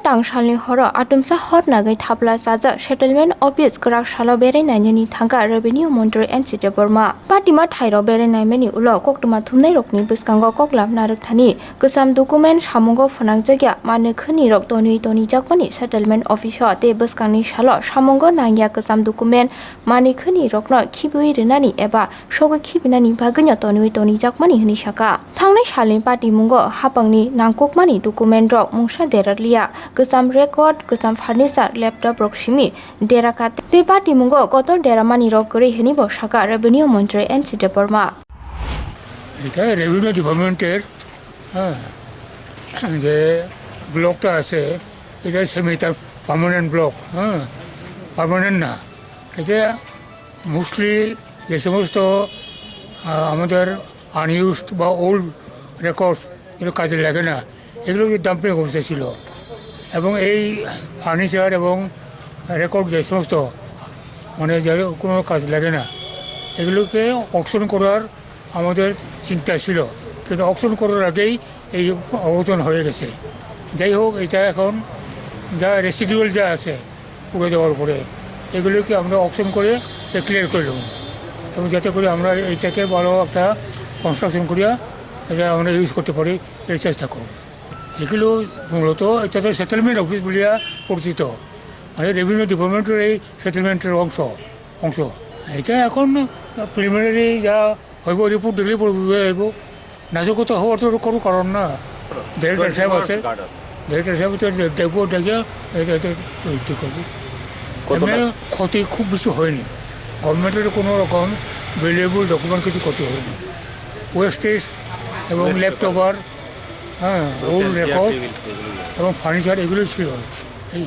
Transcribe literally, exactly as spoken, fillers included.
Tangsalni horo atumsa hor nagwi thapla chajak settlement office kwrak salo berai nainani thangkha Revenue Montri N C Debbarma. Patima thairok berai naimani ulo koktwma thumnairokni bwskango koklam narwkthani kwcham document samungo phwnangjakya manwi khwnirok tonwi tonijakmani settlement office-o tei bwskangni salo samungo nangya kwcham document manwi khwnirokno khibiwi rwnani eba sogwi khibinani bagwino tonwi tonijakmani hwnwi sakha. Thangnai salni patimungo hapangni nangkukmani document rok mungsa derarliya, kwcham record, kwcham furniture, laptop rok simi derakha tei patimungo kotor deramani rok kwrwi hwnwi bo sakha Revenue Montri N C Debbarma. এটা রেভিনিউ ডিপার্টমেন্টের, হ্যাঁ, যে ব্লকটা আছে, এটা semi permanent block, হ্যাঁ, পার্মানেন্ট না। এটা মোস্টলি যে সমস্ত, আহ, আমাদের আনইউজড বা ওল্ড রেকর্ডস, এগুলো কাজে লাগে না, এগুলো কি ডাম্পিং অবস্থায় ছিল। এবং এই ফার্নিচার এবং রেকর্ড যে সমস্ত, মানে, যার কোনো কাজ লাগে না, এগুলোকে অকশন করার আমাদের চিন্তা ছিল, কিন্তু অকশন করার আগেই এই অঘটন হয়ে গেছে। যাই হোক, এটা এখন যা রেসিডুয়াল যা আছে পুড়ে যাওয়ার পরে, এগুলোকে আমরা অকশন করে ক্লিয়ার করে দেবো, এবং যাতে করে আমরা এইটাকে ভালো একটা কনস্ট্রাকশন করিয়া এটা আমরা ইউজ করতে পারি, এর চেষ্টা করব। এগুলো মূলত এটা তো সেটেলমেন্ট অফিস বলিয়া পরিচিত, মানে রেভিনিউ ডিপার্টমেন্টের এই সেটেলমেন্টের অংশ অংশ। এটা এখন প্রিলিমিনারি যা হইব, রিপোর্ট দিলে পরে বুঝা যাইব। নাজুকতা হওয়ার তো কোনো কারণ না। ডিরেক্টর সাহেব আছে, ডিরেক্টর সাহেব তো দেখবো, দেখে এটা, এটা তৈরি করবো। কত এমনি না- ক্ষতি খুব বেশি হয়নি, গভর্নমেন্টের কোনো রকম ভ্যালুয়েবল ডকুমেন্ট কিছু ক্ষতি হয়নি। ওয়েস্টেজ এবং ওয়েস্টেজ। লেফট ওভার, হ্যাঁ, old table, chair record table, এগুলো। এবং ফার্নিচার, এগুলোই ছিল। এই